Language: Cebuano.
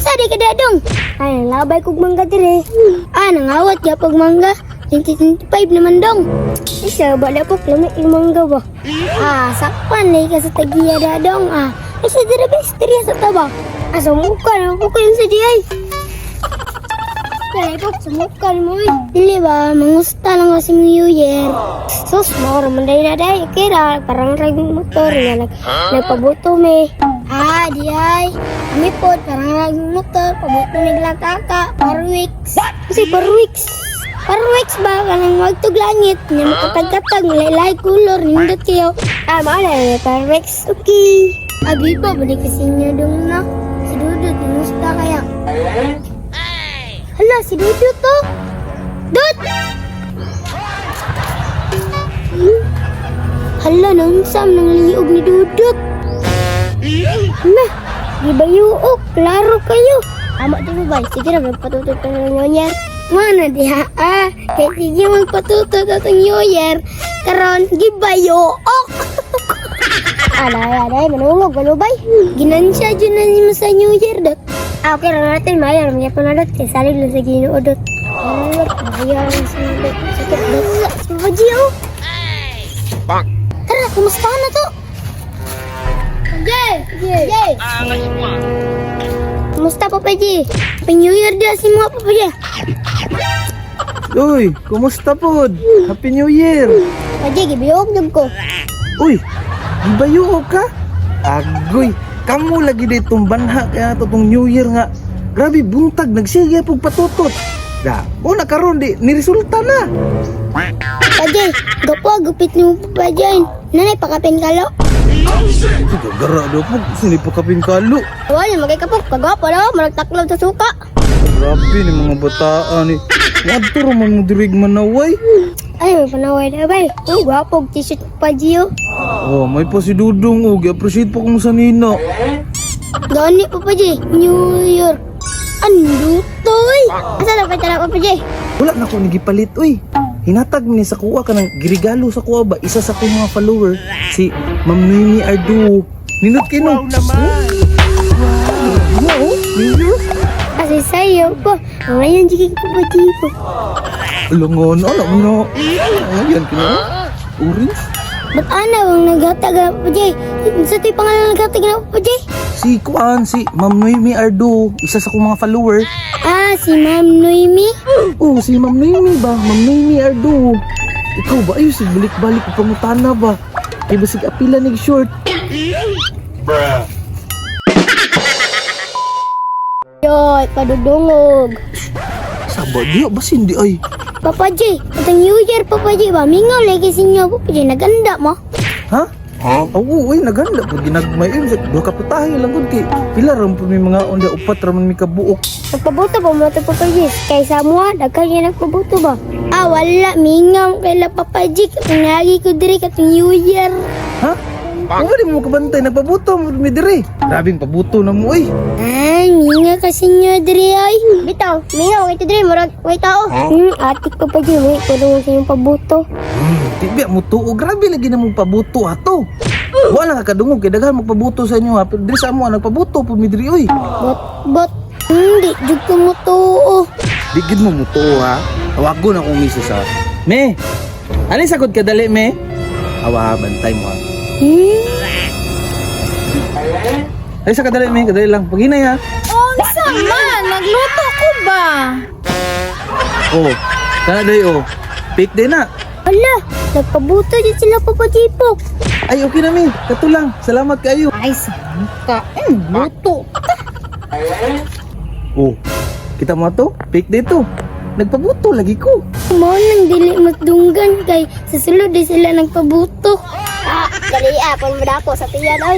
Asa di ka dadong? Ay, labay kog mangga dire. Ah, nangawat gyapog mangga. 2025 naman dong. Isa ba na po lamig yung mangga ba? Ah, sakpan lay ka sa tagiya dadong ah. Ay, sa dire bes, dire sa taba. Ah, sumukan, ako yung sa di ay. Kaya po, sumukan mo eh. Dili ba, mangusta lang kasi New Year. Sus, mao raman day na day. Okay ra, parang rag motor nga nagpabuto me. Ah, di ay. Kami po, parang rag motor, pabuto nigla kaka, parwix. Kasi parwix. Parwix ba, kanang wagtog langit, nga makatag-katag, malaylay kulor, nindot kayo. Ah, mao na, parwix. Okay. Abi pa, balik kasi niya dong na. Si Dudut, nangusta kaya? Hala, si Dudut to. Dut! Hala, naunsam ng liog ni Dudut. Hala, di ba yuok? Klaro kayo. Tama to ba? Sige na, magpatutot ng New Year. Mana di ha? Ah, kaya sige magpatutot atong New Year. Karon, di ba yuok? Alay, alay, manungog, manubay. Ginansya dyan na nimo sa New Year, dot. Ah, okay lang natin, mayar, may pa na dot. Kaya salig lang sa Ginoo, dot. Mayar sa dot. Sakit, dot. Sa Papa G, oh. Tara, kumusta na to? Jay! Jay! Kumusta, Papa G? Happy New Year dia si mga Papa G. Uy, kumusta pod? Happy New Year! Papa G, gibiyog jud ko. Uy, gibayo ka? Agoy, kamo lagi ditong banha kaya to tong New Year nga. Grabe buntag nagsige pug patutot. Da, una karon di ni resulta na. Papa G, gapo gupit ni mo Papa G. Nanay pakapin kalo. Sige, gara do pug sini pa kapin kalo. Wala magay kapok kagwapo no, maragtaklog sa suka. Grabe ni mga bataan ni. Ngadto ra man mo diri manaway. Ay, may panaway na bay. Oh, gwapo t-shirt Papa G oh. Oh, may pa si Dudong oh, gi-appreciate pa kung sa nina. Gani Papa G, New York. Andutoy. Asa na pa tara Papa G? Wala na ko gipalit uy. Hinatag ni sa kuha ka ng girigalo sa kuha ba isa sa akong mga follower si Ma'am Noemi Ardu. Ninot kay no. Wow naman. Wow, New York. Kasi sayo po. Ngayon jigi Papa G po. Alangon, alam na. Ayan kino. Orange. Ba't ana bang naghatag na Papa G? Sa to'y pangalan naghatag na Papa G? Si Kuan, si Ma'am Noemi Ardu, isa sa akong mga follower. Ah, si Ma'am Noemi. Oh, si Ma'am Noemi ba? Ma'am Noemi Ardu. Ikaw ba? Ayos, balik-balik ko pangutana ba? Kay basig apila nig short. Yoy, padudungog. Saba diya, bas hindi ay. Papa J, atong New Year, Papa J ba? Mingaw lagi sa inyo, Papa J. Naganda mo. Ha? Oo, uy, naganda po ginagmay. Ay, duha ka putahe lang gud kay pila ra po may mga onda upat ra man mi kabuok. Nagpabuto pa mo ito, Papa J. Kay Samoa, daghan niya nagpabuto ba? Ah, wala. Mingaw kay la Papa J. Katong nagi ko diri, katong New Year. Ha? Kung di mo kabantay nagpabuto mo mi diri. Grabing pabuto na mo uy. Ay, mingaw kasi inyo diri ay. Bitaw, mingaw kay diri, murag way tao. Atik ko pa J, may tulungan sa inyong pabuto. Di ba mo tuo grabe lagi na mong pabuto ato. Wala ka kadungog kay daghan magpabuto sa inyo ha. Pero diri sa amo nagpabuto po mi diri uy. Bot, bot. Hindi, jud ko mo tuo. Di gid mo mutuo ha. Tawagon akong misis ha. Me. Ani sagot ka dali me? Awa bantay mo ha. Ay sa kadali me, kadali lang. Paghinay ha. Unsa man, nagluto ko ba? Oh, kana day oh. Pick day na. Ala, nagpabuto din sila Papa J po. Ay, okay na mi. Kato lang. Salamat kayo. Ay, sangka. Eh, luto. Oh, kita mo to? Pick day to. Nagpabuto lagi ko. Mao nang dili matdunggan kay sa sulod di sila nagpabuto. Ah, dali ah, pon madako sa tiyan oy.